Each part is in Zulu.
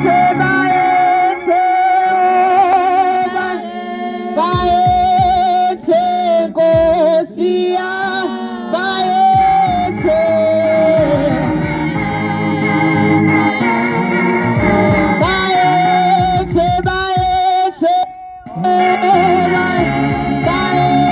Bayethe, Bayethe, Nkosi Bayethe, Bayethe, Bayethe, Bayethe,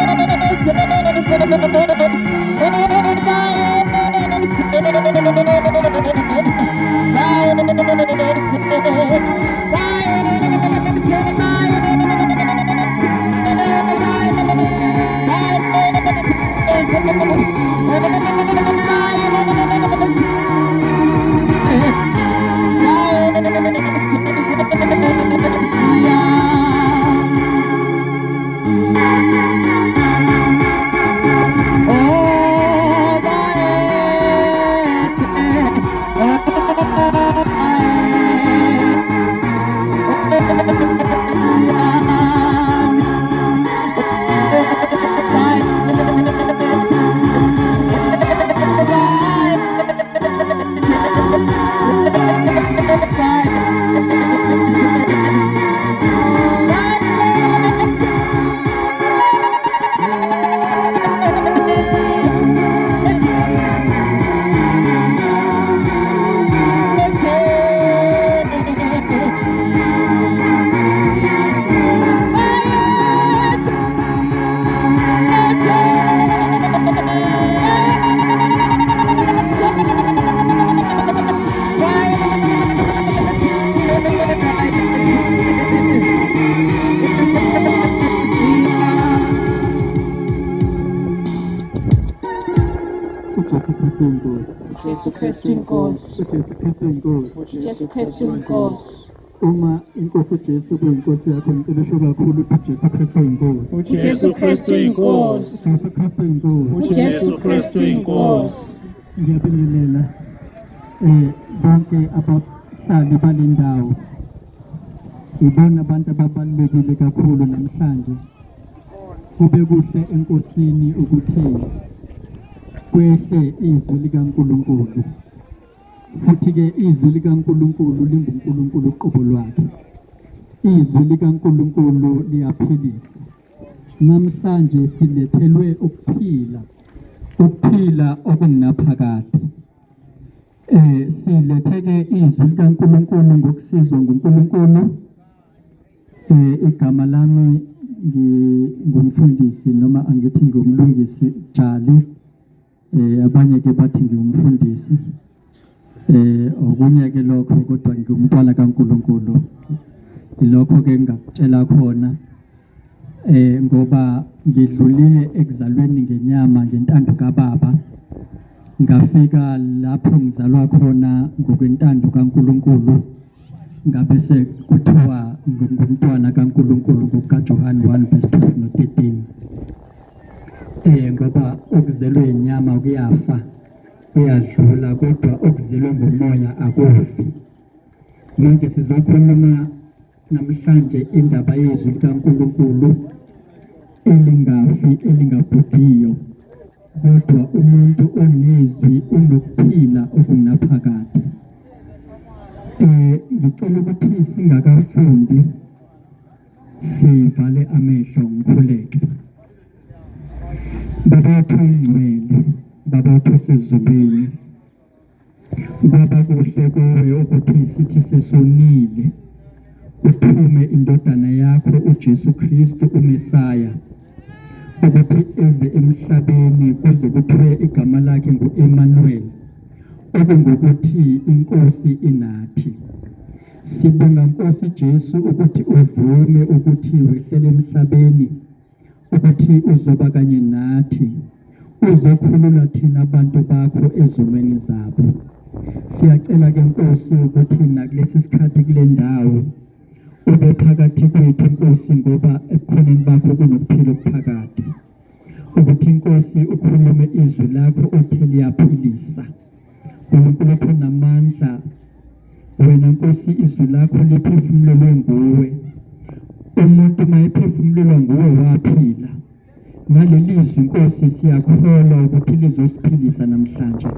UJesu Kristu inkosi. Jesu Kristu inkosi. UJesu Kristu inkosi. Jesu Kristu inkosi. Uma inkosi uJesu kuyinkosi yakho, ngicela usho kakhulu ukuthi uJesu Kristu inkosi. uJesu Kristu inkosi. uJesu Kristu inkosi. uJesu Kristu inkosi. Ngiyabingelela bonke abahlali bale ndawo. Ibona abantu ababalulekile kakhulu namhlanje. Kube kuhle enkosini ukuthi kwehle izwi likaNkulunkulu. Futhi-ke izwi likaNkulunkulu linguNkulunkulu uqobo lwakhe. Izwi likaNkulunkulu liyaphilisa. Namhlanje silethelwe ukuphila, ukuphila okungunaphakade. Siletheke izwi likaNkulunkulu ngokusizwa nguNkulunkulu. Igama lami ngingumfundisi, noma angithi ngumlungisi Jali. Abanye ke bathi ngingumfundisi. Okunye ke lokho, kodwa ngingumntwana kaNkulunkulu. Ilokho ke ngingakutshela khona. Ngoba ngidlulile ekuzalweni ngenyama ngentando kaBaba, ngafika lapho ngizalwa khona ngokwentando kaNkulunkulu, ngabe sekuthiwa ngumntwana kaNkulunkulu ngokukaJohane 1 verse 12 no 13. Ngoba okuzelwe inyama kuyafa, kuyadlula, kodwa okuzelwe ngomoya akufi. Manje sizokhuluma namhlanje indaba yezwi likaNkulunkulu elingafi, elingabhubhiyo, kodwa umuntu onezwi unokuphila okungunaphakade. Ngicela ukuthi singakafundi sivale amehlo ngikhuleke. Baba wethu oyingcwele, Baba wethu osezulwini, kwaba kuhle kuwe ukuthi sithi sesonile uthume indodana yakho uJesu Kristu uMesaya ukuthi eze emhlabeni kuze kuthiwe igama lakhe ngu-Emmanuel, okungukuthi inkosi inathi. Sibonga Nkosi Jesu ukuthi uvume ukuthi wehlele emhlabeni ukuthi uzoba kanye nathi, uzokhulula thina abantu bakho ezonweni zabo. Siyacela ke Nkosi ukuthi nakulesi sikhathi kule ndawo ube phakathi kwethu Nkosi, ngoba ebukhoneni bakho kunokuphila okuphakade. Ukuthi Nkosi ukhulume izwi lakho othe liyaphilisa. Nkulunkulu othe namandla, wena Nkosi izwi lakho liphefumulelwe nguwe. Umuntu mayephefumulelwa nguwe waphila. Ngaleli zwi Nkosi siyakholwa ukuthi lizosiphilisa namhlanje.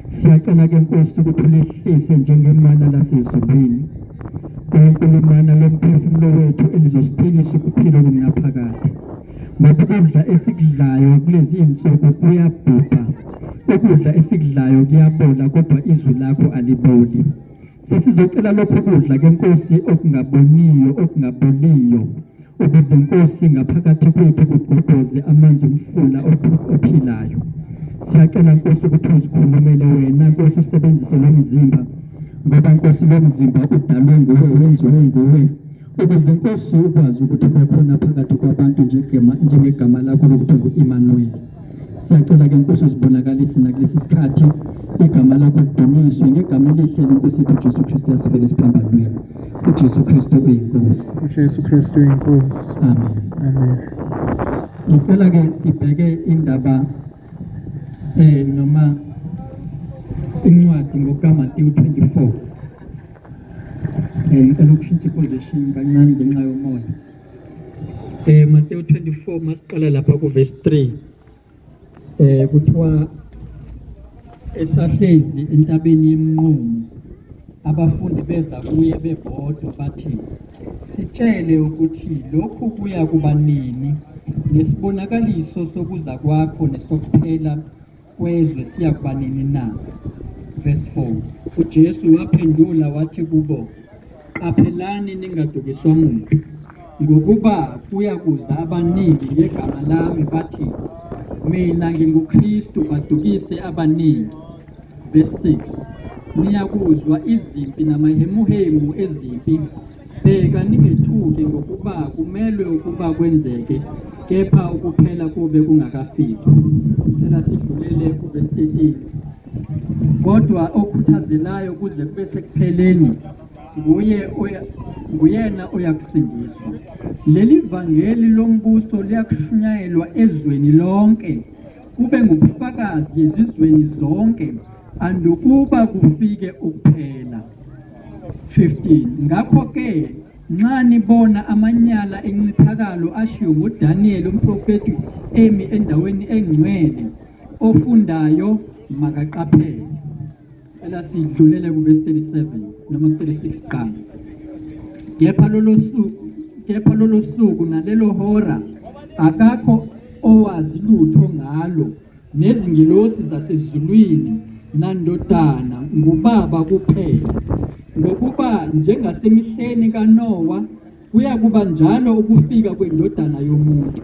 Siyacela ke Nkosi ukuthi ulehlise njengemana lasezulwini. Nkulunkulu imana lomphefumulo wethu elizosiphilisa ukuphila okungunaphakade. Ngoba ukudla esikudlayo kulezi iy'nsuku kuyabhubha, ukudla esikudlayo kuyabola, kodwa izwi lakho aliboli. Sesizocela lokhu kudla ke Nkosi okungaboniyo, okungaboliyo, ukuze Nkosi ngaphakathi kwethu kugobhoze amanzi omfula ophilayo. Siyacela Nkosi ukuthi uzikhulumele wena Nkosi, usebenzise lo mzimba, ngoba Nkosi lo mzimba udalwe nguwe, wenziwe nguwe, ukuze Nkosi ukwazi ukuthi ube khona phakathi kwabantu njengegama lakho lokuthi ngu-Emmanuel. Siyacela ke Nkosi uzibonakalise nakulesi sikhathi, igama lakho lidunyiswe ngegama elihle lenkosi yethu Jesu Kristu yasifela esiphambanweni. UJesu Kristu uyiNkosi. UJesu Kristu uyiNkosi. Amen. Amen. Ngicela ke sibheke indaba noma incwadi ngokaMateyu 24. Ngicela ukushintsha iposition kancane ngenxa yomoya. Mateyu 24 masiqala lapha ku verse 3. Kuthiwa esahlezi entabeni yeMnqumo abafundi beza kuye bebodwa bathi, sitshele ukuthi lokhu kuya kuba nini, nesibonakaliso sokuza kwakho nesokuphela kwezwe siya kuba nini na? Verse 4. UJesu waphendula wathi kubo, qaphelani ningadukiswa muntu, ngokuba kuya kuza abaningi ngegama lami bathi, mina nginguKristu, badukise abaningi. Verse 6. Niyakuzwa izimpi namahemuhemu ezimpi, bheka ningethuki, ngokuba kumelwe ukuba kwenzeke, kepha ukuphela kube kungakafiki. Cela sidlulele kuverse 13. Kodwa okhuthazelayo kuze kube sekupheleni, nguyena oyakusindiswa. Leli vangeli lombuso liyakushunyayelwa ezweni lonke, kube ngubufakazi ezizweni zonke, andukuba kufike ukuphela. 15. Ngakho-ke nxa nibona amanyala encithakalo ashiwo nguDaniel umprofeti emi endaweni engcwele, ofundayo makaqaphele. Cela sidlulele kuverse 37 noma ku-36 kuqala. Kepha lolo suku nalelo hora akakho owazi lutho ngalo, nezingilosi zasezulwini nandodana, ngubaba kuphela. Ngokuba njengasemihleni kaNowa kuyakuba njalo ukufika kwendodana yomuntu.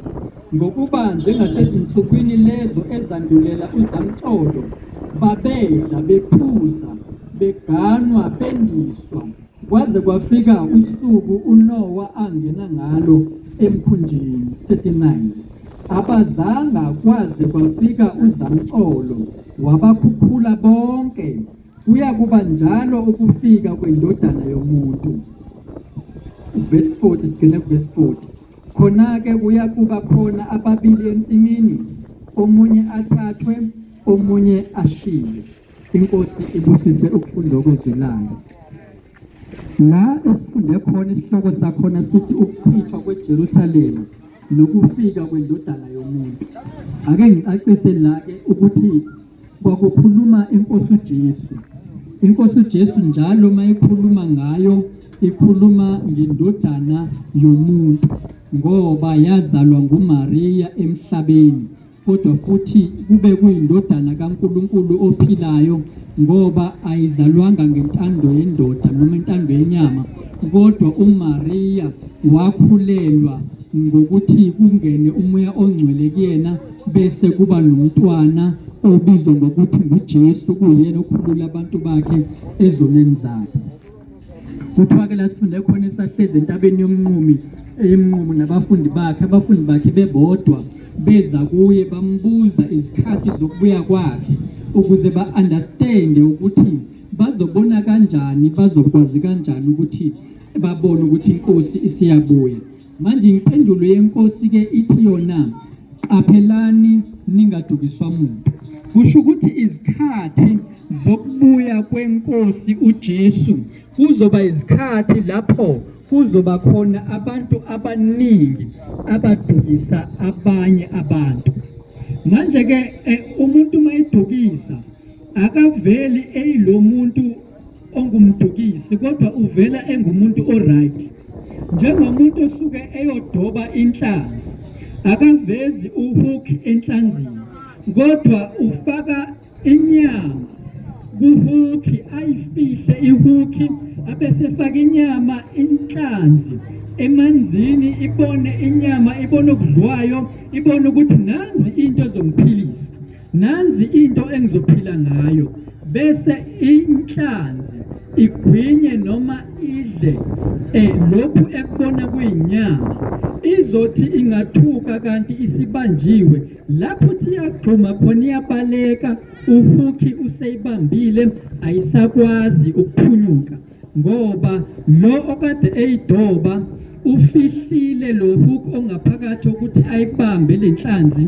Ngokuba njengasezinsukwini lezo ezandulela uzamcolo, babedla, bephuza, beganwa, bendiswa, kwaze kwafika usuku uNowa angena ngalo emkhunjini. 39. Abazanga kwaze kwafika uzamcolo wabakhukhula bonke. Kuyakuba njalo ukufika kwendodana yomuntu. Verse 40, sigcine kuverse 40. Khona-ke kuyakuba khona ababili ensimini, omunye athathwe, omunye ashiywe. Inkosi ibusise ukufunda kwezwi layo. La esifunde khona isihloko sakhona sithi ukuchithwa kweJerusalema nokufika kwendodana yomuntu. Ake ngicacise la-ke ukuthi kwakukhuluma inkosi uJesu. Inkosi uJesu njalo mayikhuluma ngayo ikhuluma ngendodana yomuntu, ngoba yazalwa nguMaria emhlabeni, kodwa futhi kube kuyindodana kaNkulunkulu ophilayo, ngoba ayizalwanga ngentando yendoda noma intando yenyama, kodwa uMaria wakhulelwa ngokuthi kungene umoya ongcwele kuyena, bese kuba nomntwana obizwa ngokuthi nguJesu, kuyena okhulula abantu bakhe ezonweni zabo. Kuthiwa-ke la sifunde khona esahlezi entabeni yomnqumi eyemnqumo nabafundi bakhe, abafundi bakhe bebodwa beza kuye bambuza izikhathi zokubuya kwakhe ukuze ba-understande ukuthi bazobona kanjani, bazokwazi kanjani ukuthi babone ukuthi inkosi isiyabuya. Manje impendulo yenkosi-ke ithi yona, qaphelani ningadukiswa muntu. Kusho ukuthi izikhathi zokubuya kwenkosi uJesu kuzoba izikhathi lapho kuzoba khona abantu abaningi abadukisa abanye abantu. Manje-ke umuntu uma edukisa akaveli eyilomuntu ongumdukisi kodwa uvela engumuntu oright. Njengomuntu osuke eyodoba inhlanzi, akavezi uhook enhlanzini kodwa ufaka inyama kuhukhi ayifihle ihukhi abesefaka inyama inhlanzi emanzini ibone inyama ibone okudliwayo ibone ukuthi nanzi into ezongiphilisa nanzi into engizophila ngayo bese inhlanzi igwinye noma idle eh lokhu ekubona kuyinyama izothi ingathuka kanti isibanjiwe lapho uthi iyagxuma khona iyabaleka uhuki useyibambile ayisakwazi ukuphunyuka ngoba lo okade eyidoba ufihlile lo hook ongaphakathi ukuthi ayibambe le nhlanzi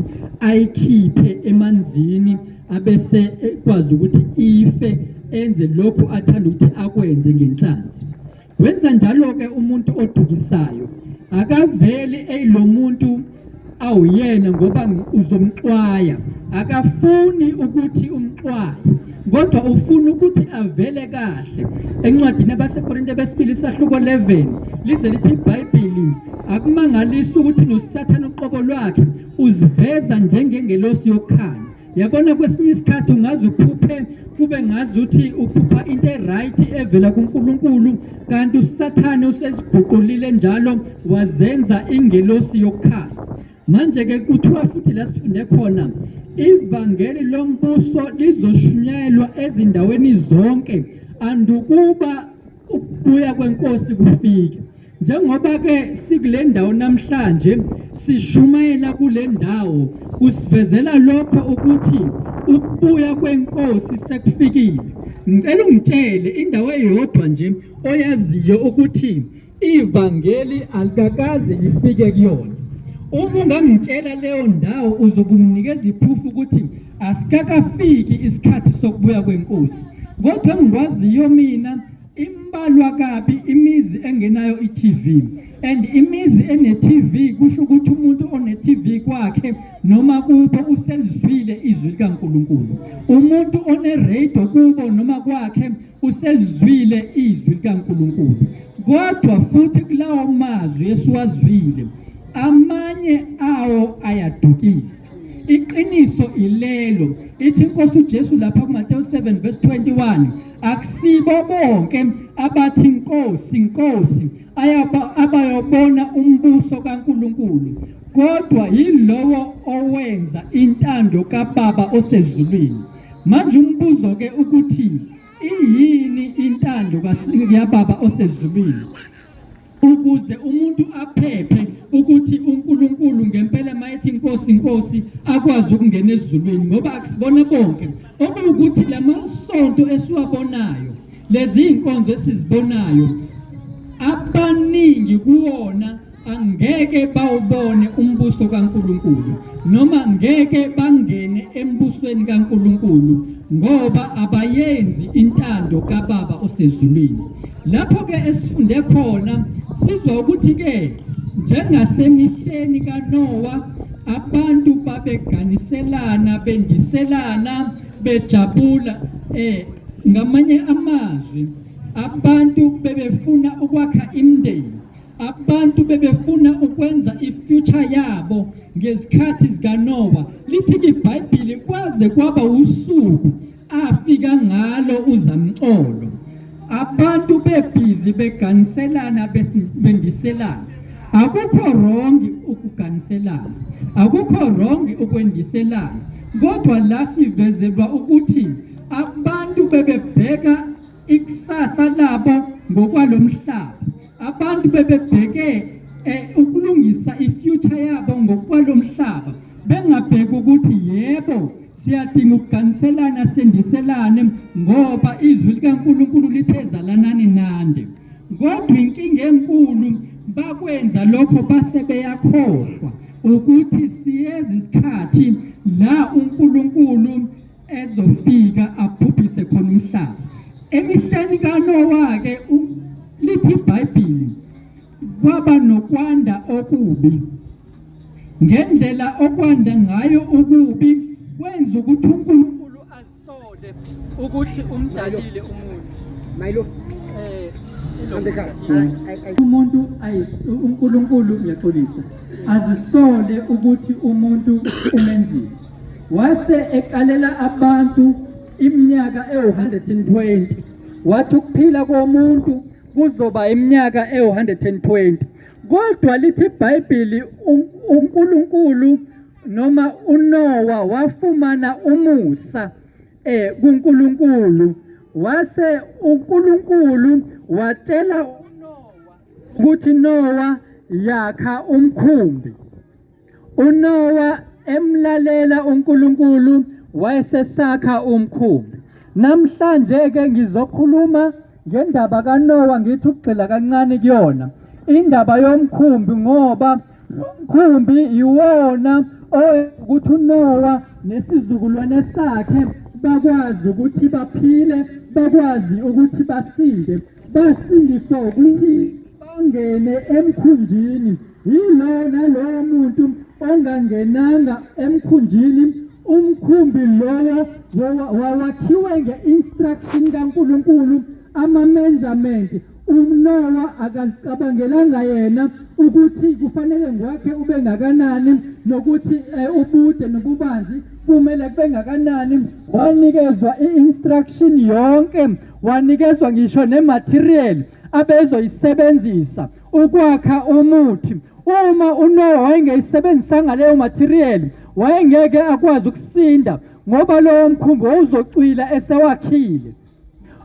ayikhiphe emanzini abese ekwazi ukuthi ife enze lokhu athanda ukuthi akwenze ngenhlanzi. Wenza njalo-ke umuntu odukisayo, akaveli eyilomuntu awuyena ngoba uzomxwaya. Akafuni ukuthi umxwaye kodwa ufuna ukuthi avele kahle. Encwadini yabaseKorinte besibili isahluko 11 lize lithi iBhayibheli akumangalisi ukuthi noSathane uqobo lwakhe uziveza njengengelosi yokukhanya. Yabona kwesinye isikhathi ungaze uphuphe kube ngazuthi uphupha into e-right evela kuNkulunkulu kanti uSathane useziguqulile njalo wazenza ingelosi yokukhanya. Manje-ke kuthiwa futhi la sifunde khona ivangeli lombuso lizoshunyayelwa ezindaweni zonke andukuba ukubuya kwenkosi kufike. Njengoba-ke sikule ndawo namhlanje sishumayela kule ndawo kusivezela lokho ukuthi ukubuya kwenkosi sekufikile. Ngicela ungitshele indawo eyodwa nje oyaziyo ukuthi ivangeli alikakaze lifike kuyona. Uma ungangitshela leyo ndawo uzobe unginikeza iproof ukuthi asikakafiki isikhathi sokubuya kwenkosi. Kodwa engikwaziyo mina Imbalwa kabi imizi engenayo i-TV and imizi ene-TV kusho ukuthi umuntu one-TV kwakhe noma kubo uselizwile izwi likaNkulunkulu. Umuntu one-radio kubo noma kwakhe uselizwile izwi likaNkulunkulu. Kodwa futhi kulawo mazwi esiwazwile amanye awo ayadukisa. Iqiniso ilelo ithi inkosi uJesu lapha kuMateyu 7 verse 21 akusibo bonke abathi Nkosi Nkosi abayobona umbuso kaNkulunkulu kodwa yilowo owenza intando kaBaba osezulwini. Manje umbuzo ke ukuthi iyini intando kaBaba osezulwini? Ukuze umuntu aphephe ukuthi uNkulunkulu ngempela mayethi inkosi inkosi akwazi ukungena ezulwini ngoba akusibona bonke okuwukuthi lamasonto esiwabonayo lezi inkonzo esizibonayo abaningi kuwona angeke bawubone umbuso kaNkulunkulu noma ngeke bangene embusweni kaNkulunkulu ngoba abayenzi intando kaBaba osezulwini. Lapho-ke esifunde khona sizwa ukuthi-ke njengasemihleni kaNowa abantu babeganiselana bendiselana bejabula ngamanye amazwi abantu bebefuna ukwakha imindeni abantu bebefuna ukwenza ifuture yabo ngezikhathi zikaNowa lithi iBhayibheli kwaze kwaba usuku afika ngalo uzamcolo abantu bebhizi beganiselana bendiselana akukho wrong ukuganiselana akukho wrong ukwendiselana kodwa la sivezelwa ukuthi abantu bebebheka ikusasa labo ngokwalomhlaba abantu bebebheke eh, ukulungisa ifuture yabo ngokwalomhlaba bengabheki ukuthi yebo Siyadinga ukuganiselana sendiselane ngoba izwi likaNkulunkulu lithe zalanani nande. Kodwa inkinga enkulu bakwenza lokho base beyakhohlwa ukuthi siyeza isikhathi la uNkulunkulu ezofika abhubhise khona umhlaba. Emihleni kaNowa-ke lithi iBhayibheli kwaba nokwanda okubi. Ngendlela okwanda ngayo ububi kwenza ukuthi uNkulunkulu asole ukuthi umdalile umuntu. Umuntu uNkulunkulu ngiyaxolisa azisole ukuthi umuntu umenzile wase ekalela abantu iminyaka ewu-120 wathi ukuphila komuntu kuzoba iminyaka ewu-120 kodwa lithi iBhayibheli uNkulunkulu noma uNowa wafumana umusa kuNkulunkulu wase uNkulunkulu watshela uNowa ukuthi Nowa yakha umkhumbi. UNowa emlalela uNkulunkulu wayesesakha umkhumbi. Namhlanje ke ngizokhuluma ngendaba kaNowa ngithi ukugxila kancane kuyona indaba yomkhumbi ngoba Umkhumbi iwona ukuthi uNowa nesizukulwane sakhe bakwazi ukuthi baphile, bakwazi ukuthi basinde. Basindiswa ukuthi bangene emkhunjini. Yilowo nalowo muntu ongangenanga emkhunjini, umkhumbi lowo wawakhiwe nge-instruction kaNkulunkulu, ama-measurement UNowa akazicabangelanga yena ukuthi kufanele ngwakhe ube ngakanani nokuthi eh, ubude nobubanzi kumele kube ngakanani. Wanikezwa i-instruction yonke, wanikezwa ngisho ne-material abezoyisebenzisa ukwakha umuthi. Uma uNowa wayengeyisebenzisanga leyo material, wayengeke akwazi ukusinda ngoba lowo mkhumbi wawuzocwila esewakhile.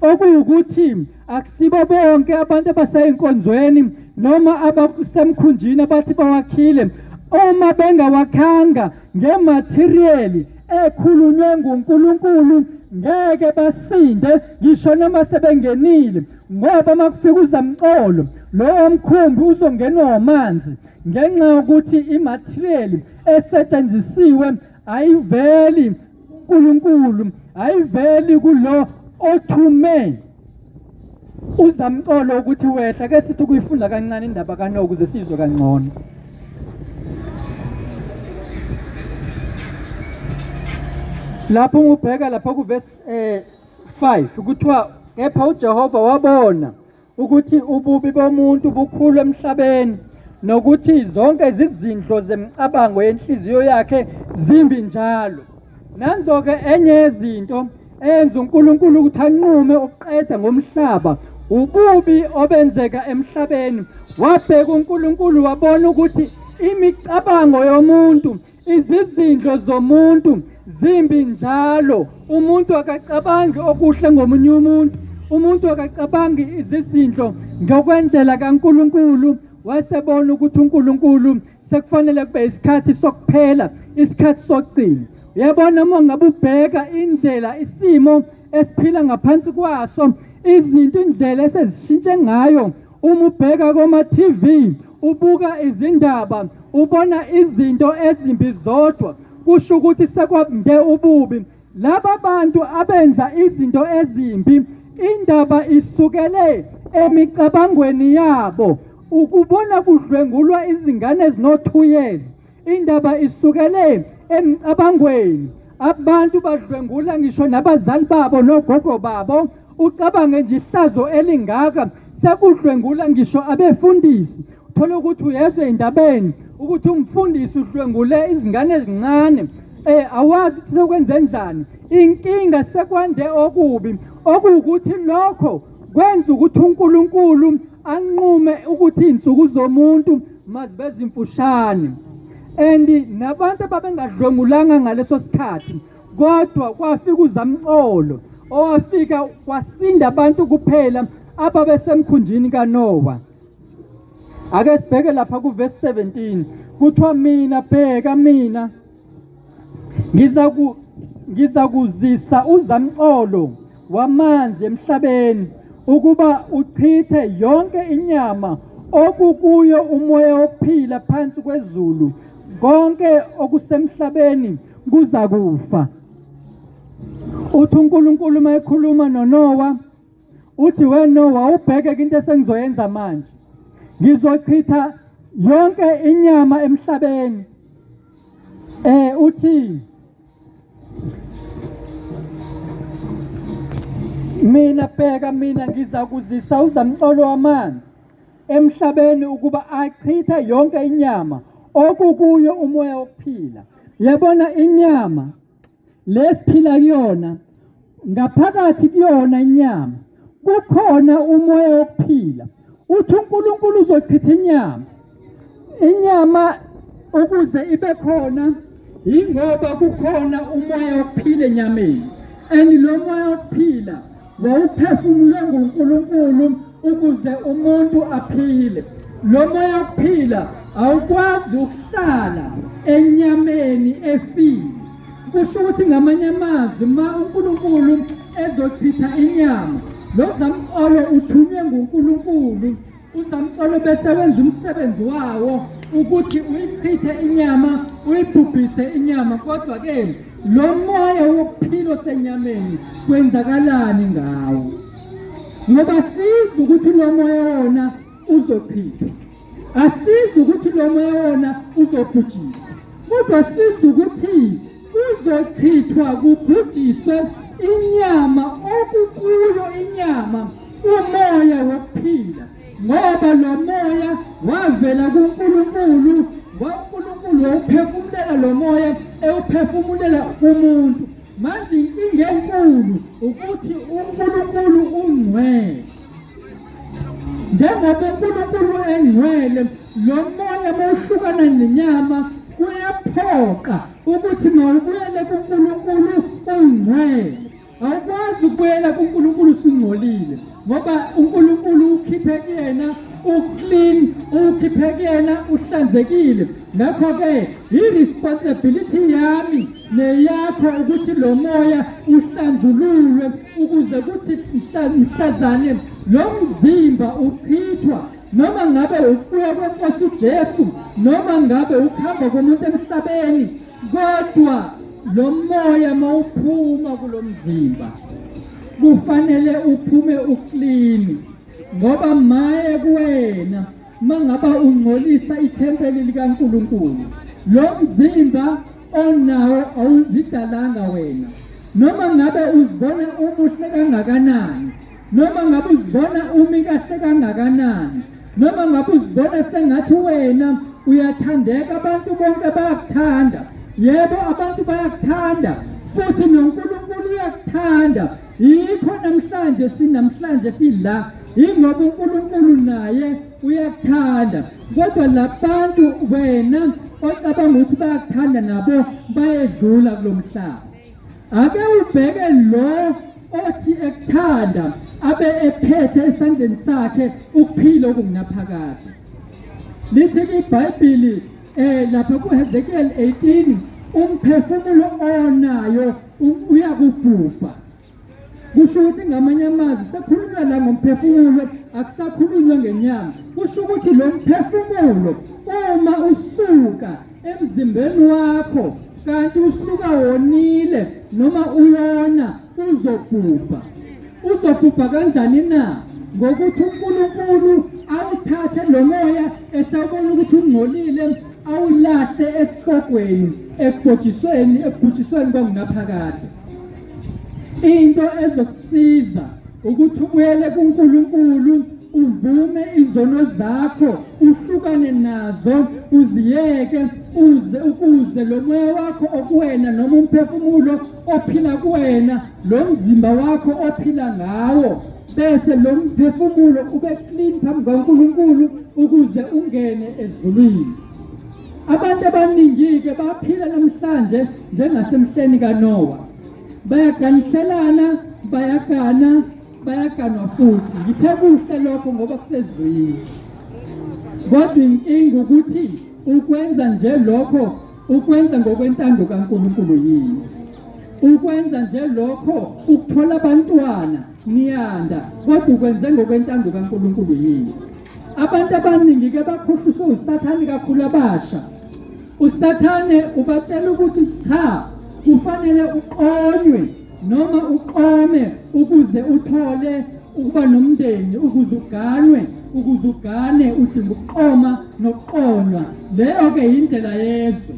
Okuwukuthi akusibo bonke abantu abaseyinkonzweni noma abasemkhunjini abathi bawakhile uma bengawakhanga ngemathiriyeli ekhulunywe nguNkulunkulu ngeke basinde ngisho noma sebengenile ngoba uma kufika uzamcolo lowo mkhumbi uzongenwa wamanzi ngenxa yokuthi imathiriyeli esetshenzisiwe ayiveli uNkulunkulu ayiveli kulo othume uzamcolo ukuthi wehla. Ke sithi ukuyifunda kancane indaba kaNowa ukuze sizwe kangcono. Lapho ngubheka lapha kuvesi 5 kuthiwa kepha uJehova wabona ukuthi ububi bomuntu bukhulu emhlabeni nokuthi zonke izizindlo zemicabango yenhliziyo yakhe zimbi njalo. Nanzo-ke enye yezinto eyenza uNkulunkulu ukuthi anqume ukuqeda ngomhlaba ububi obenzeka emhlabeni. Wabheka uNkulunkulu wabona ukuthi imicabango yomuntu Izizindlo zomuntu zimbi njalo. Umuntu akacabangi okuhle ngomunye umuntu. Umuntu akacabangi izizindlo ngokwendlela kaNkulunkulu. Wasebona ukuthi uNkulunkulu sekufanele kube isikhathi sokuphela, isikhathi sokugcina. Uyabona uma ngabe ubheka indlela isimo esiphila ngaphansi kwaso, izinto indlela esezishintshe ngayo, uma ubheka koma-TV, ubuka izindaba, ubona izinto ezimbi zodwa, kusho ukuthi sekwande ububi. Laba bantu abenza izinto ezimbi, indaba isukele emicabangweni yabo. Ukubona kudlwengulwa izingane ezino-2 years, indaba isukele emicabangweni. Abantu badlwengula ngisho nabazali babo nogogo babo. Ucabange nje ihlazo elingaka, sekudlwengula ngisho abefundisi. Uthola ukuthi uyezwa endabeni ukuthi umfundisi udlwengule izingane ezincane, awazi ukuthi sekwenze njani. Inkinga sekwande okubi, okuwukuthi lokho kwenza ukuthi uNkulunkulu anqume ukuthi iy'nsuku zomuntu mazibe zimfushane. And nabantu ababengadlwengulanga ngaleso sikhathi, kodwa kwafika uzamcolo owafika kwasinda abantu kuphela ababesemkhunjini kaNowa. Ake sibheke lapha kuvesi 17, kuthiwa mina bheka mina ngizakuzisa uzamcolo wamanzi emhlabeni ukuba uchithe yonke inyama okukuyo umoya wokuphila phansi kwezulu, konke okusemhlabeni kuzakufa. Uthi uNkulunkulu uma ekhuluma noNowa, uthi we Nowa, ubheke into esengizoyenza manje, ngizochitha yonke inyama emhlabeni. Uthi Mina bheka mina ngizakuzisa uzamcolo wamanzi emhlabeni ukuba achithe yonke inyama okukuyo umoya wokuphila. Yabona inyama lesiphila kuyona, ngaphakathi kuyona inyama kukhona umoya wokuphila. Uthi uNkulunkulu uzochitha inyama, inyama ukuze ibe khona yingoba kukhona umoya wokuphila enyameni, and lo moya wokuphila wawuphefumulwe nguNkulunkulu ukuze umuntu aphile. Lo moya wokuphila awukwazi ukuhlala enyameni efile. Kusho ukuthi ngamanye amazwi ma uNkulunkulu ezochitha inyama, lo zamcolo uthunywe nguNkulunkulu. Uzamcolo bese wenza umsebenzi wawo ukuthi uyichithe inyama, uyibhubhise inyama. Kodwa-ke lo moya wokuphila osenyameni kwenzakalani ngawo? Ngoba sizi ukuthi lo moya wona uzochithwa, asizi ukuthi lo moya wona uzobhujiswa, kodwa sizi ukuthi kuzochithwa kubhujiswe inyama okukuyo inyama umoya wokuphila, ngoba lo moya wavela kuNkulunkulu. NgoNkulunkulu wawuphefumulela lo moya, ewuphefumulela kumuntu. Manje inkinga enkulu ukuthi uNkulunkulu ungcwele. Njengoba uNkulunkulu engcwele, lo moya mawuhlukana nenyama kuyaphoqa ukuthi mawubuyele kuNkulunkulu ungcwele. Awukwazi ukubuyela kuNkulunkulu usungcolile, ngoba uNkulunkulu ukhiphe kuyena uclean, ukhiphe kuyena uhlanzekile. Ngakho-ke i-responsibility yami neyakho ukuthi lo moya uhlanjululwe ukuze kuthi mhlazane lo mzimba uchithwa, noma ngabe ukubuya kweNkosi uJesu, noma ngabe ukuhamba komuntu emhlabeni, kodwa lo moya mawuphuma kulo mzimba kufanele uphume uclean, ngoba maye kuwena mangaba ungcolisa ithempeli likaNkulunkulu. Lo mzimba onawo awuzidalanga wena, noma ngabe uzibona umuhle kangakanani, noma ngabe uzibona umi kahle kangakanani, noma ngabe uzibona sengathi wena uyathandeka, abantu bonke bayakuthanda. Yebo, abantu bayakuthanda, futhi noNkulunkulu uyakuthanda. Yikho namhlanje sinamhlanje sidla, yingoba uNkulunkulu naye uyakuthanda. Kodwa labantu wena ocabanga ukuthi bayakuthanda nabo bayedlula kulo mhlaba. Ake ubheke lo othi ekuthanda abe ephethe esandleni sakhe ukuphila okungunaphakade. Lithi iBhayibheli lapha kuHezekiel 18, umphefumulo onayo uyakubhubha. Kusho ukuthi ngamanye amazwi sekukhulunywa la ngomphefumulo, akusakhulunywa ngenyama. Kusho ukuthi lo mphefumulo uma usuka emzimbeni wakho kanti usuka wonile noma uyona, uzobhubha. Uzobhubha kanjani na? Ngokuthi uNkulunkulu awuthathe lo moya esabona ukuthi ungcolile, awulahle esihogweni, ekubhujisweni, ekubhujisweni kwangunaphakade. Into ezokusiza ukuthi ubuyele kuNkulunkulu, uvume izono zakho, uhlukane nazo, uziyeke, uze ukuze lo moya wakho okuwena noma umphefumulo ophila kuwena, lo mzimba wakho ophila ngawo, bese lo mphefumulo ube clean phambi kukaNkulunkulu ukuze ungene ezulwini. Abantu abaningi-ke baphila namhlanje njengasemhleni kaNowa, bayaganiselana, bayagana, bayaganwa futhi. Ngithe kuhle lokho ngoba kusezwini, kodwa inkinga ukuthi ukwenza nje lokho ukwenza ngokwentando kaNkulunkulu yini? Ukwenza nje lokho ukuthola abantwana niyanda, kodwa ukwenze ngokwentando kaNkulunkulu yini? Abantu abaningi ke bakhohliswe uSathane, kakhulu abasha. USathane ubatshela ukuthi cha, kufanele uqonywe noma uqome ukuze uthole ukuba nomndeni, ukuze uganwe, ukuze ugane udinga ukuqoma nokuqonywa. Leyo-ke yindlela yezwe.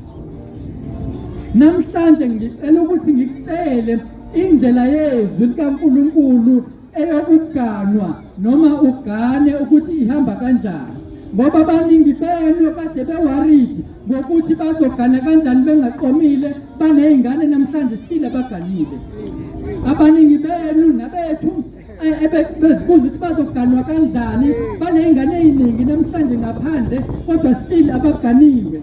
Namhlanje ngicela ukuthi ngikutshele Indlela yezwi likaNkulunkulu eyokuganwa noma ugane ukuthi ihamba kanjani, ngoba abaningi benu kade beworried ngokuthi bazogana kanjani bengaqomile, baney'ngane namhlanje still abaganile. Abaningi benu nabethu bezibuza ukuthi bazoganwa kanjani, baney'ngane ey'ningi namhlanje ngaphandle kodwa still abaganiwe.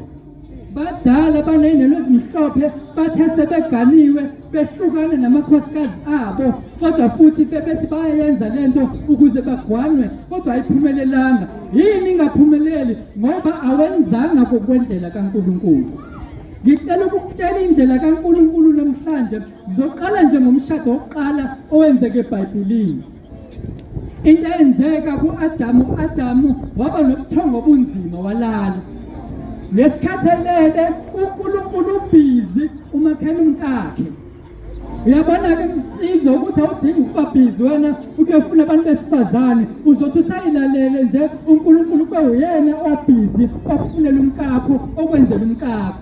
Badala baney'nwele ezimhlophe bathe sebeganiwe behlukane namakhosikazi abo, kodwa futhi bebethi bayayenza lento ukuze bagwanwe, kodwa ayiphumelelanga. Yini ingaphumeleli? Ngoba awenzanga ngokwendlela kaNkulunkulu. Ngicela ukukutshela indlela kaNkulunkulu namhlanje. Ngizoqala nje ngomshado wokuqala owenzeka eBhayibhelini. Into eyenzeka ku-Adamu, u-Adamu waba nobuthongo obunzima walala. Ngesikhathi elele uNkulunkulu ubhizi umakhela umkakhe. Uyabona-ke msizo ukuthi awudingi ukuba bhizi wena ukuyofuna abantu besifazane, uzothi usayilalele nje uNkulunkulu kube uyena obhizi okufunela umkakho, okwenzela umkakho.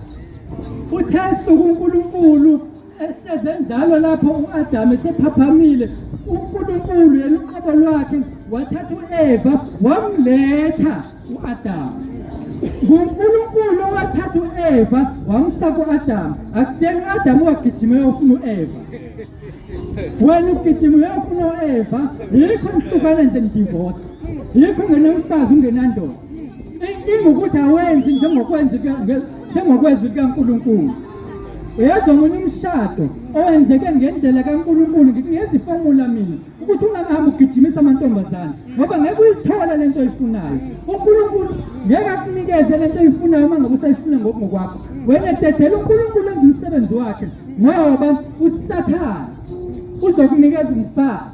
Uthe suku uNkulunkulu Ehleze njalo lapho u-Adamu esephaphamile, uNkulunkulu yena uqobo lwakhe wathatha u-Eva wamletha u-Adamu. NguNkulunkulu owathatha u-Eva wamsa ku-Adamu, akusiyena u-Adamu owagijima uyofuna u-Eva. Wena ugijima uyofuna u-Eva, yikho nihlukana nje nidivorce, yikho ungenamfazi ungenandoda. Inkinga ukuthi awenzi njengokwenza njengokwezwi likaNkulunkulu. Uyazi omunye umshado owenzeke ngendlela kaNkulunkulu, ngikunikeza ifomula mina ukuthi ungahambi ugijimisa amantombazane ngoba ngeke uyithola lento oyifunayo. UNkulunkulu ngeke akunikeze lento oyifunayo uma ngabe usayifuna ngokungokwakho. Wena dedela uNkulunkulu enze umsebenzi wakhe ngoba uSathane uzokunikeza umfazi.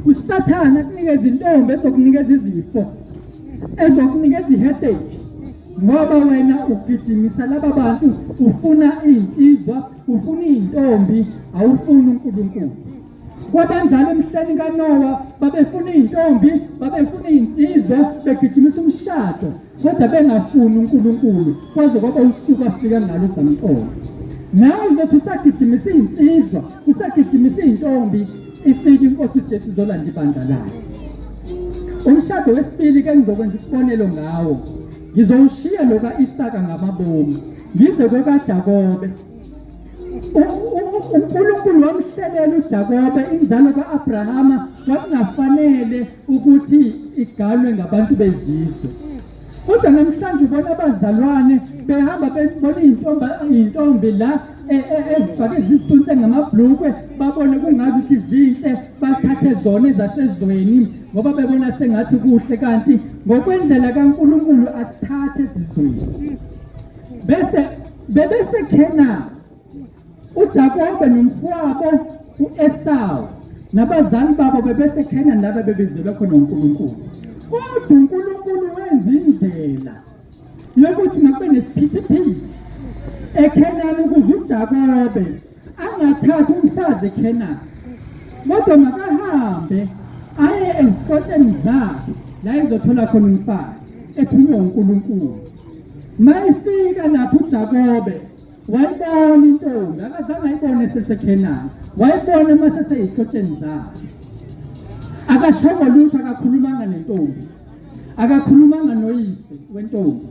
USathane akunikeza intombi ezokunikeza izifo, ezokunikeza i-headache ngoba wena ugijimisa laba bantu ufuna iy'nsizwa, ufuna iy'ntombi, awufuni uNkulunkulu. Kwabanjalo emhleni kaNowa, babefuna iy'ntombi, babefuna iy'nsizwa, begijimisa umshado kodwa bengafuni uNkulunkulu kwaze kwaba usuku afika ngalo uzamcolo. Nawe uzothi usagijimisa iy'nsizwa, usagijimisa iy'ntombi, ifike inkosi uJesu izolanda ibandla layo. Umshado wesibili ke ngizokwenza isibonelo ngawo. Ngizowushiya lo ka-Isaka ngamabomu, ngize kokaJakobe. UNkulunkulu wamhlelela uJakobe inzalo ka-Abrahama kwakungafanele ukuthi igalwe ngabantu bezizwe. Kodwa namhlanje ubona abazalwane behamba bebona iy'ntombi la ezifake izitunse ngamabhlukwe, babone kungazi ukuthi zinhle, bathathe zona ezasezweni ngoba bebona sengathi kuhle, kanti ngokwendlela kaNkulunkulu asithathe esizweni. Bese bebeseKhenani uJakobe nomfowabo u-Esawu nabazali babo bebeseKhenani laba bebizelwe khona uNkulunkulu. Kodwa uNkulunkulu wenza indlela yokuthi makube nesiphithiphithi eKhenani ukuze uJakobe angathathi umfazi eKhenani, kodwa makahambe aye ezihlotsheni zakhe la ezothola khona umfazi ethunywe uNkulunkulu. Mayifika lapho uJakobe wayibona intombi, akazange ayibone eseseKhenani, wayibona uma seseyihlotsheni zakhe. Akashongo lutho, akakhulumanga nentombi, akakhulumanga noyise wentombi.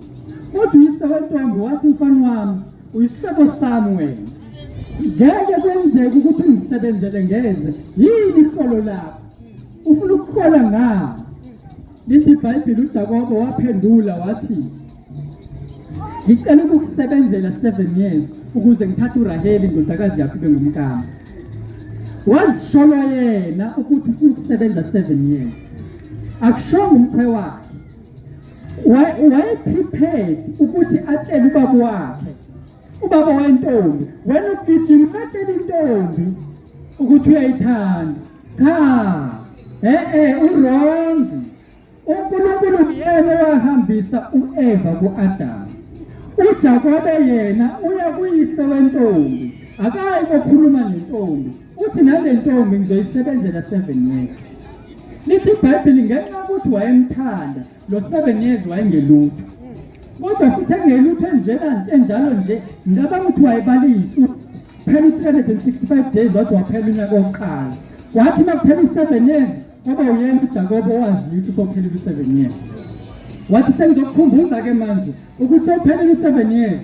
Kodwa uyise wentombi wathi, mfana wami, uyisihlobo sami wena, ngeke kwenzeke ukuthi ungisebenzele ngeze. Yini iqolo lakho? Ufuna ukuhlola ngani? Lithi iBhayibheli uJakobe waphendula wathi, ngicela ukukusebenzela 7 years ukuze ngithathe uRaheli indodakazi yakho ibe ngumkami. Wazisholo yena ukuthi ufuna ukusebenza 7 years. Akushongo umkhwe wakhe. Waye-prepared ukuthi atshele ubaba wakhe, ubaba wentombi, wena ugijima ungatshela intombi ukuthi uyayithanda. Cha, uwrong. UNkulunkulu uyena owahambisa u-Eva ku-Adamu. UJakobe yena uya kuyise wentombi, akayi kokhuluma nentombi, uthi nale ntombi ngizoyisebenzela 7 years. Lithi iBhayibheli ngenxa yokuthi wayemthanda lo 7 years wayengelutho, kodwa futhi engelutho enjena enjalo nje, ngicabanga ukuthi wayebala iy'nsuku. Phela u-365 days wathi waphela unyaka wokuqala. Wathi uma kuphela u-7 years kwaba uyena uJakobe owaziyo ukuthi sophelile u-7 years. Wathi sengizokukhumbuza-ke manje ukuthi sophelile u-7 years.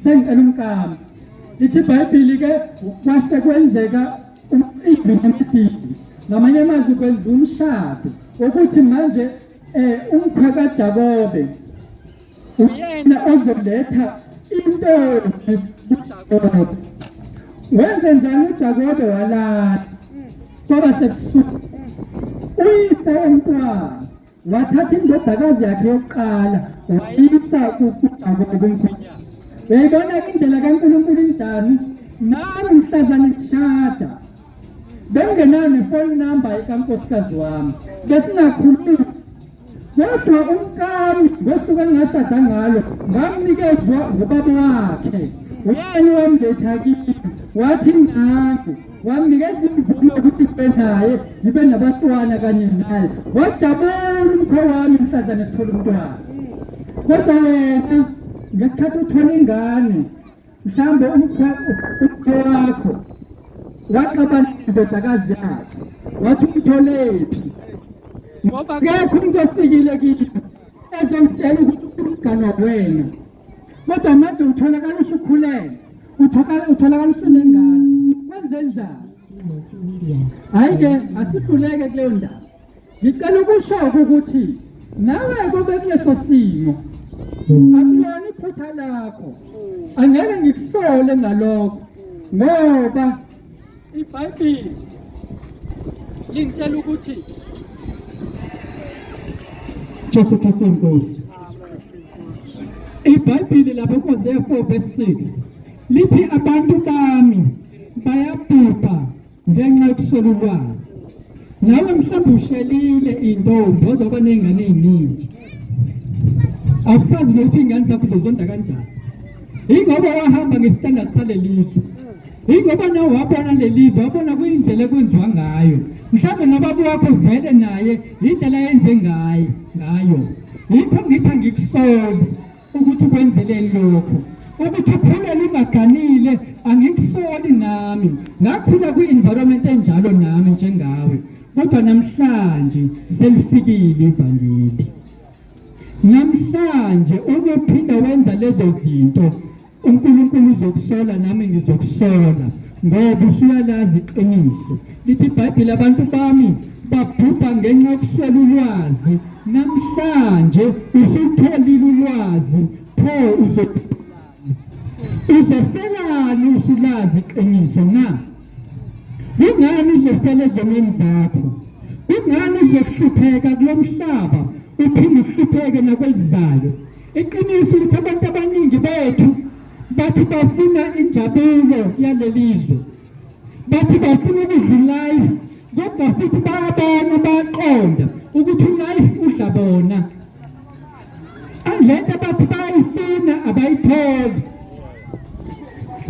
Sengicela umkami. Lithi iBhayibheli-ke kwase kwenzeka umcimbi nemididi. Ngamanye amazwi kwenziwa umshado ukuthi manje umkhwe kaJakobe uyena ozoletha intombi kuJakobe. Wenze njani uJakobe? Walala kwaba sebusuku. Uyise womntwana wathatha indodakazi yakhe yokuqala wayisa kuJakobe umkhwenyana. Uyayibona-ke indlela kaNkulunkulu injani? Nami mhlazane ngishada bengenayo ne-phone number ikankosikazi wami, besingakhulumi. Kodwa umkami ngosuku engingashada ngalo ngamnikezwa ngubaba wakhe, uyena owamletha kimi, wathi nangu, wamnikeza imvume yokuthi ngibe naye, ngibe nabantwana kanye naye. Wajabula umkhwe wami mhlazane sithola umntwana. Kodwa wena ngesikhathi uthola ingane, mhlawumbe umkhwe wakho waxabana nendodakazi yakhe, wathi umtholephi, ngoba akekho umuntu ofikile kimi ezongitshela ukuthi ufuna ukuganwa wena. Kodwa manje utholakala usukhulele, utholakala usunengane, kwenze njani? Hhayi-ke asihluleke kuleyo ndaba. Ngicela ukusho ukuthi nawe kube kuleso simo akulona iphutha lakho, angeke ngikusole ngalokho, ngoba iBhayibheli lingitshela ukuthi Jesu Kristu inkosi. IBhayibheli lapho kuHosea 4 verse 6 lithi abantu bami bayabhubha ngenxa yokuswela ulwazi. Nawe mhlawumbe ushelile intombi ozoba ney'ngane ey'ningi, awusazi nokuthi iy'ngane zakho uzozonda kanjani. Yingoba wahamba ngesitandard salelizwe, yingoba nawe wabona lelizwe, wabona kuyindlela ekwenziwa ngayo. Mhlawumbe nobaba wakho vele naye yindlela ayenze ngayo. Yikho ngithi angikusoli ukuthi ukwenzeleni lokho, ukuthi ukhulele ungaganile, angikusoli nami ngakhula kwi-environment enjalo nami njengawe. Kodwa namhlanje selifikile ivangeli, namhlanje uma uphinda wenza lezo zinto uNkulunkulu uzokusola, nami ngizokusola, ngoba usuyalazi iqiniso. Lithi iBhayibheli abantu bami babhubha ngenxa yokuswela ulwazi. Namhlanje usutholile ulwazi, pho uzofelani usulazi iqiniso na? Kungani uzofela ezonweni zakho? Kungani uzohlupheka kulo mhlaba uphinde uhlupheke nakwelizayo? Iqiniso ukuthi abantu abaningi bethu bathi bafuna injabulo yalelizwe, bathi bafuna ukudla life, kodwa futhi bayabona, bayaqonda ukuthi ulife udla bona. Lento abathi bayayifuna abayitholi.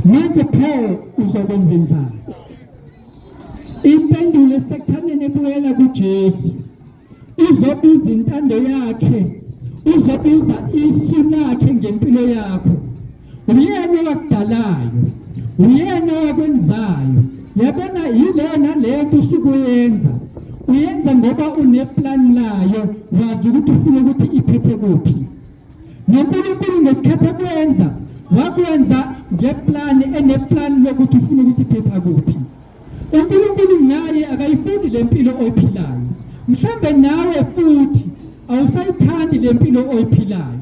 Manje pho uzokwenza njani? Impendulo esekuthaneni ebuyela kuJesu. Uzobiza intando yakhe, uzobiza isu lakhe ngempilo yakho. Uyena owakudalayo, uyena owakwenzayo. Yabona, yileyo naleyo nto usuke uyenza, uyenza ngoba uneplan layo, wazi ukuthi ufuna ukuthi iphethe kuphi. NoNkulunkulu ngesikhathi ekwenza wakwenza ngeplani, eneplani lokuthi ufuna ukuthi iphetha kuphi. UNkulunkulu naye akayifuni le mpilo oyiphilayo. Mhlambe nawe futhi awusayithandi le mpilo oyiphilayo,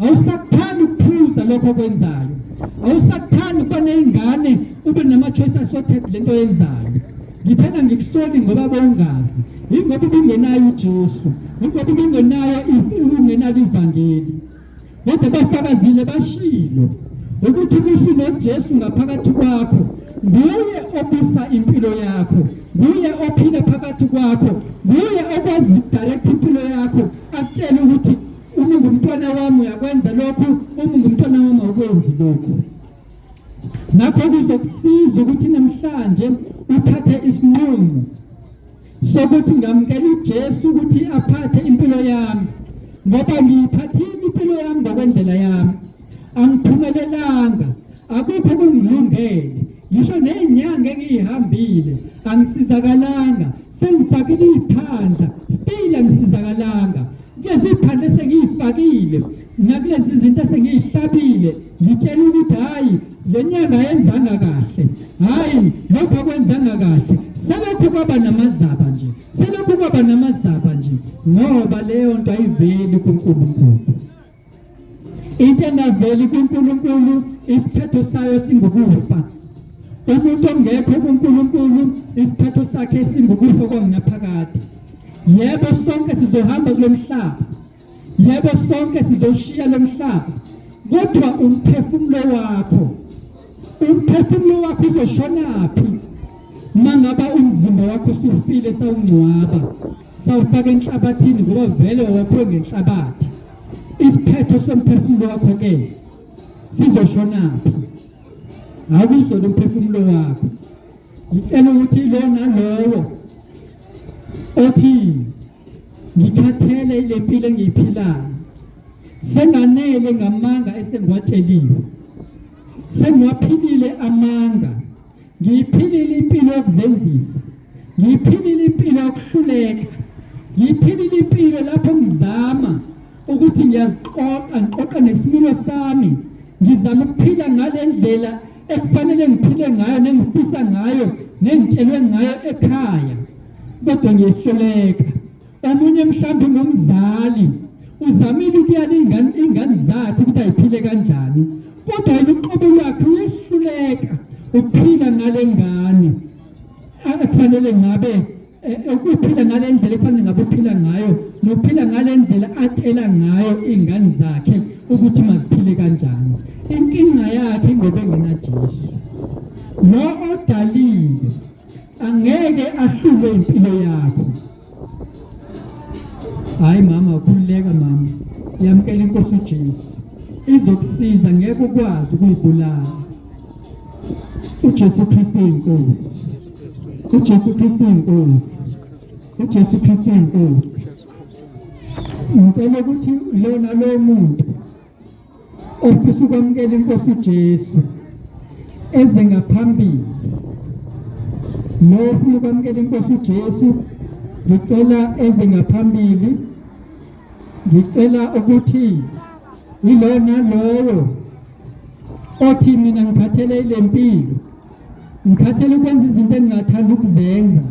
awusakuthandi ukuphuza lokho okwenzayo, awusakuthandi ukuba ney'ngane, ube nama-choice assorted le nto oyenzayo. Ngithanda ngikusoli ngoba bowungazi, yingoba ubungenayo uJesu, yingoba ubungenayo ungenalo ivangeli. Kodwa bafakazile bashilo ukuthi ubusu noJesu ngaphakathi kwakho, nguye obusa impilo yakho, nguye ophila phakathi kwakho, nguye okwazi direct impilo yakho, akutshele ukuthi uma ungumntwana wami uyakwenza lokhu, uma ungumntwana wami awukwenzi lokhu. Ngakho kuzokusiza ukuthi namhlanje uthathe isinqumo sokuthi ngamukela uJesu ukuthi aphathe impilo yami, ngoba ngiyiphathile impilo yami ngokwendlela yami, angiphumelelanga, akukho kungilungele. Ngisho ney'nyanga engiyihambile angisizakalanga, sengifakile iy'phandla still angisizakalanga. Kulezi iy'phandla esengiy'fakile nakulezi zinto esengiy'hlabile ngitshela ukuthi hhayi le nyanga ayenzanga kahle, hhayi lokhu akwenzanga kahle. Selokhu kwaba namazaba nje, selokhu kwaba namazaba nje, ngoba leyo nto ayiveli kuNkulunkulu. Into engaveli kuNkulunkulu isiphetho sayo singukufa. Umuntu ongekho kuNkulunkulu isiphetho sakhe singukufa kwangunaphakade. Yebo, sonke sizohamba kulo mhlaba. Yebo, sonke sizoshiya lo mhlaba. Kodwa umphefumulo wakho, umphefumulo wakho uzoshonaphi mangaba umzimba wakho usufile sawungcwaba? Sawufaka enhlabathini ngoba vele wawakhiwe ngenhlabathi. Isiphetho somphefumulo wakho ke sizoshonaphi? Awuzona umphefumulo wakho. Ngicela ukuthi lo nalowo othi ngikhathele ile mpilo engiyiphilayo, senganele ngamanga esengiwatsheliwe, sengiwaphilile amanga. Ngiyiphilile impilo yokuzenzisa, ngiyiphilile impilo yokuhluleka, ngiyiphilile impilo lapho ngizama ukuthi ngiyaziqoqa, ngiqoqa nesimilo sami, ngizama ukuphila ngale ndlela ekufanele ngiphile ngayo nengifisa ngayo nengitshelwe ngayo ekhaya, kodwa ngiyehluleka. Omunye mhlawumbe ngumzali uzamile ukuyala ingane ingane zakhe ukuthi ayiphile kanjani, kodwa yena uqobo lwakhe uyehluleka ukuphila ngale ngane ekufanele ngabe eh, ukuphila ngale ndlela ekufanele ngabe uphila ngayo nokuphila ngale ndlela atshela ngayo iy'ngane zakhe ukuthi maziphile kanjani. Inkinga yakhe ingoba engenaJesu lo odalile angeke ahlulwe impilo yakho. Hayi mama, ukhululeka mama, yamukela inkosi uJesu, izokusiza, ngeke ukwazi ukuyibulala. UJesu Kristu inkosi, uJesu Kristu inkosi, uJesu Kristu inkosi. Ngicela ukuthi lona lo muntu ofisa ukwamukela inkosi uJesu eze ngaphambili. Lo ofuna ukwamukela inkosi uJesu ngicela eze ngaphambili. Ngicela ukuthi yilo nalowo othi mina ngikhathele ile mpilo, ngikhathele ukwenza izinto engingathanda ukuzenza,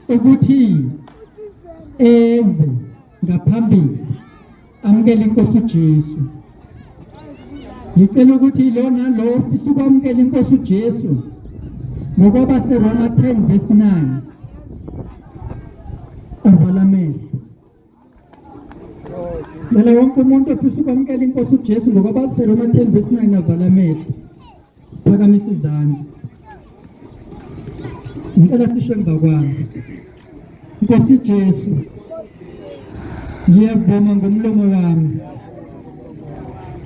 ukuthi eze ngaphambili amukele inkosi uJesu. Ngicela ukuthi lo nalo ofisa ukwamukela inkosi uJesu ngokwaba seRoma 10 verse 9 avala amehlo. Cela wonke umuntu ofisa ukwamukela inkosi uJesu ngokwaba seRoma 10 verse 9 avala amehlo. Phakamisa izandla. Ngicela sisho emva kwami. Nkosi Jesu, ngiyavuma ngomlomo wami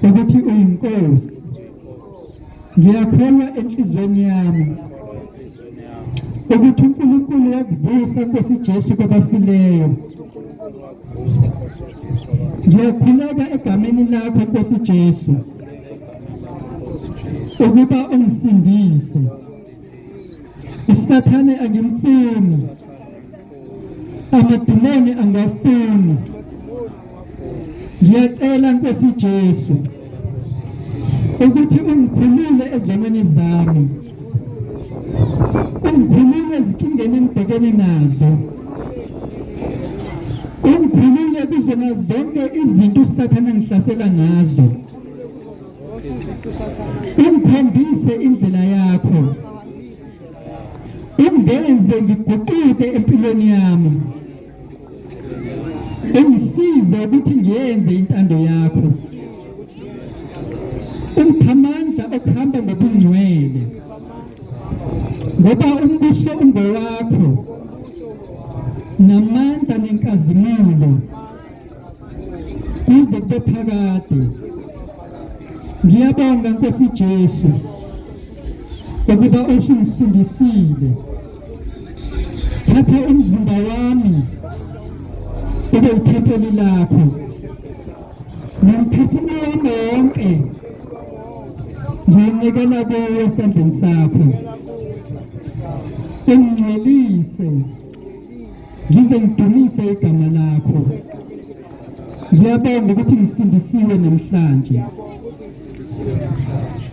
ukuthi uyinkosi. Ngiyakholwa enhliziyweni yami ukuthi uNkulunkulu wakuvusa Nkosi Jesu kwabafileyo. Ngiyakhuleka egameni lakho Nkosi Jesu ukuba ungisindise. Usathane angimfuni, amadimoni angiwafuni. Ngiyacela Nkosi Jesu ukuthi ungikhulule ezonweni zami, ungikhulule ezinkingeni engibhekene nazo, ungikhulule kuzona zonke izinto uSathane angihlasela ngazo. Ungikhombise indlela yakho, ungenze ngiguquke empilweni yami, ungisize ukuthi ngiyenze intando yakho, ungiphe amandla okuhamba ngobungcwele, ngoba umbuso ungowakho namandla nenkazimulo kuze kube phakade. Ngiyabonga Nkosi Jesu ukuba usungisindisile. Thatha umzimba wami ube ithempeli lakho nomphefumulo wami wonke. Nginikela kuwe esandleni sakho. Ungingcwelise ngize ngidumise igama lakho. Ngiyabonga ukuthi ngisindisiwe namhlanje.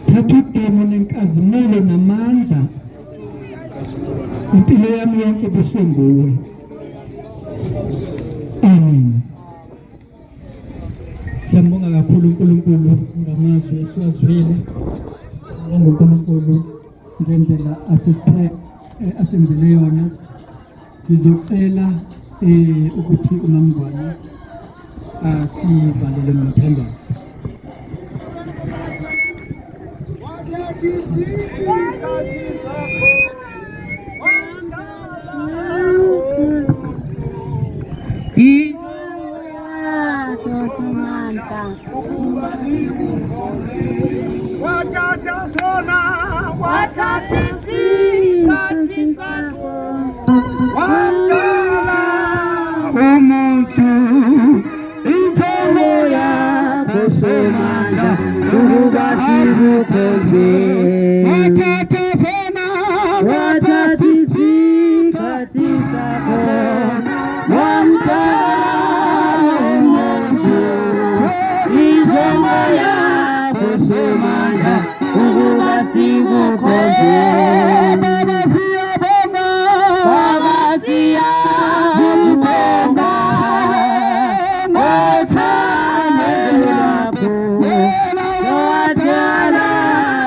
Thatha udumo nenkazimulo namandla. Impilo yami yonke ibuswe nguwe. Amen. Siyambonga kakhulu uNkulunkulu ngamazwi esiwazwile. Siyambonga uNkulunkulu ngendlela asiphe asenzele yona. Ngizocela ukuthi uMamngwane asivalele ngomthandazo. Umuntu inkomo yakho somandla ukuba sikukhonze wathatha isikhathi sakho wamdala umuntu injongo yakho somandla ukuba sikukhonze Baba siyabonga ngothando lwakho lwadala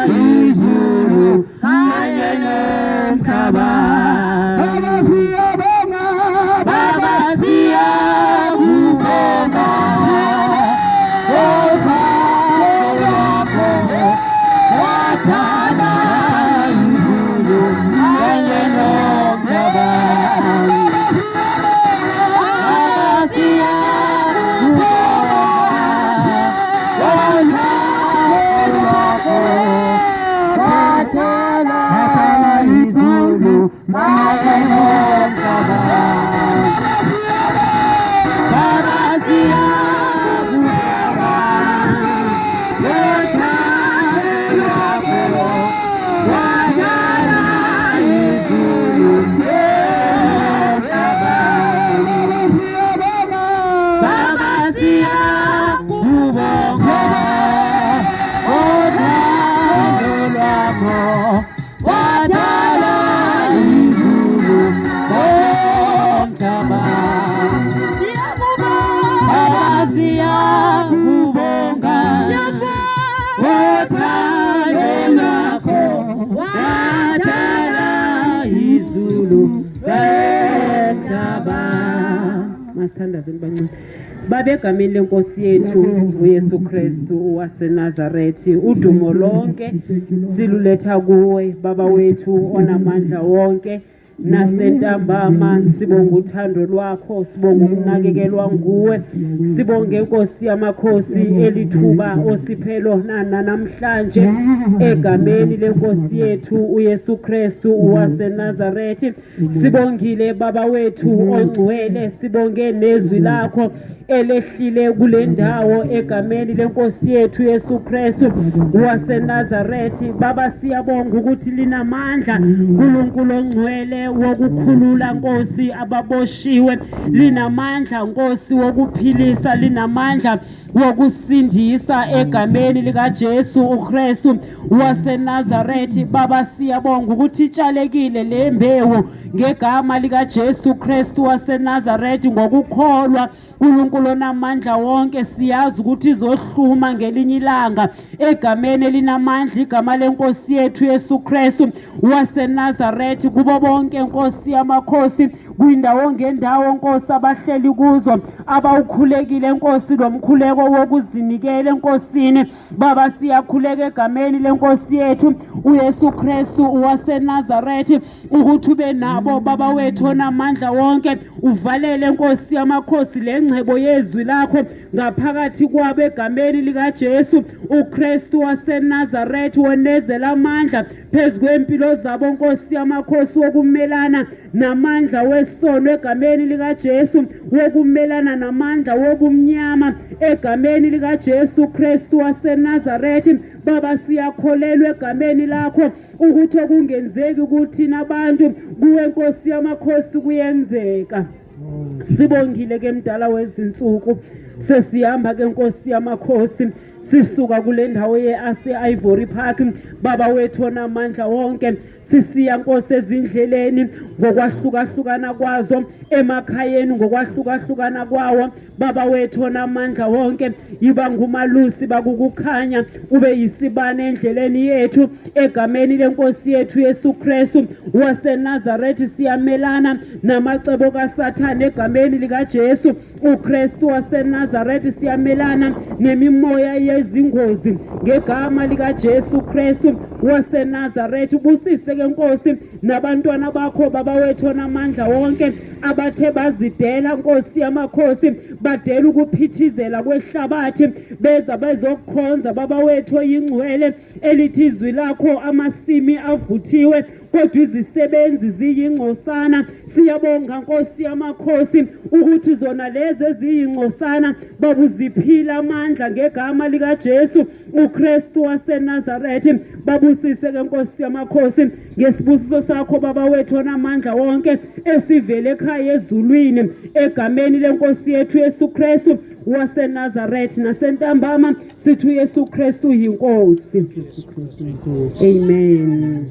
izulu kanye nomhlaba. Baba siyakubonga ngothando lwakho lwadala izulu kanye nomhlaba. Baba siyakubonga ngothando lwakho lwadala izulu kanye nomhlaba. Baba siyakubonga ngothando lwakho lwadala izulu nomhlaba. Baba siyakubonga ngothando lwakho wadala izulu nomhlaba. Baba siyakubonga ngothando lwakho wadala izulu nomhlaba. Masithandazeni bancane. Baba egameni lenkosi yethu uYesu Kristu waseNazarethi, udumo lonke siluletha kuwe Baba wethu onamandla wonke. Nasentambama sibonga uthando lwakho, sibonga ukunakekelwa nguwe, sibonge Nkosi yamakhosi elithuba osiphe lona namhlanje egameni lenkosi yethu uYesu Kristu waseNazarethi. Sibongile Baba wethu ongcwele, sibonge nezwi lakho elehlile kule ndawo egameni lenkosi yethu Yesu Kristu waseNazarethi. Baba siyabonga ukuthi linamandla uNkulunkulu ongcwele wokukhulula Nkosi ababoshiwe, linamandla Nkosi wokuphilisa, linamandla wokusindisa egameni likaJesu uKristu waseNazarethi. Baba siyabonga ukuthi itshalekile le mbewu ngegama likaJesu Kristu waseNazarethi ngokukholwa uNkulunkulu onamandla wonke. Siyazi ukuthi izohluma ngelinye ilanga egameni elinamandla, igama lenkosi yethu Yesu Kristu waseNazarethi. Kubo bonke Nkosi yamakhosi kwindawo ngendawo Nkosi abahleli kuzo abawukhulekile Nkosi lo mkhuleko wokuzinikela eNkosini. Baba siyakhuleka egameni lenkosi yethu uYesu Kristu waseNazarethi ukuthi ube nabo Baba wethu onamandla wonke, uvalele Nkosi yamakhosi lengcebo yezwi lakho ngaphakathi kwabo egameni likaJesu uKristu waseNazarethi. Wonezela amandla phezu kwempilo zabo Nkosi yamakhosi wokumelana namandla wesono egameni likaJesu, wokumelana namandla wobumnyama egameni likaJesu Kristu waseNazaretha. Baba, siyakholelwa egameni lakho ukuthi okungenzeki kuthina abantu kuwe Nkosi yamakhosi kuyenzeka. Sibongile ke mdala wezinsuku, sesihamba ke Nkosi yamakhosi, sisuka kule ndawo ye-ase Ivory Park, Baba wethu onamandla wonke, sisiya Nkosi ezindleleni ngokwahlukahlukana kwazo, emakhayeni ngokwahlukahlukana kwawo. Baba wethu onamandla wonke, yiba ngumalusi bakukukhanya, ube yisibane endleleni yethu egameni lenkosi yethu Yesu Kristu waseNazaretha. Siyamelana namacebo kaSathane egameni likaJesu uKristu waseNazaretha. Siyamelana nemimoya yezingozi ngegama likaJesu Kristu waseNazaretha. Ubusise ke Nkosi nabantwana bakho, Baba wethu onamandla wonke, abathe bazidela, Nkosi yamakhosi, badela ukuphithizela kwehlabathi, beza bezokukhonza, Baba wethu oyingcwele. Elithi izwi lakho, amasimi avuthiwe kodwa izisebenzi ziyingcosana. Siyabonga Nkosi yamakhosi ukuthi zona lezi eziyingcosana babuziphila amandla ngegama likaJesu uKristu waseNazaretha. Babusise ke Nkosi yamakhosi ngesibusiso sakho, Baba wethu onamandla wonke, esivele ekhaya ezulwini egameni lenkosi yethu Yesu Kristu waseNazaretha. Nasentambama sithi uYesu Kristu yinkosi. Amen.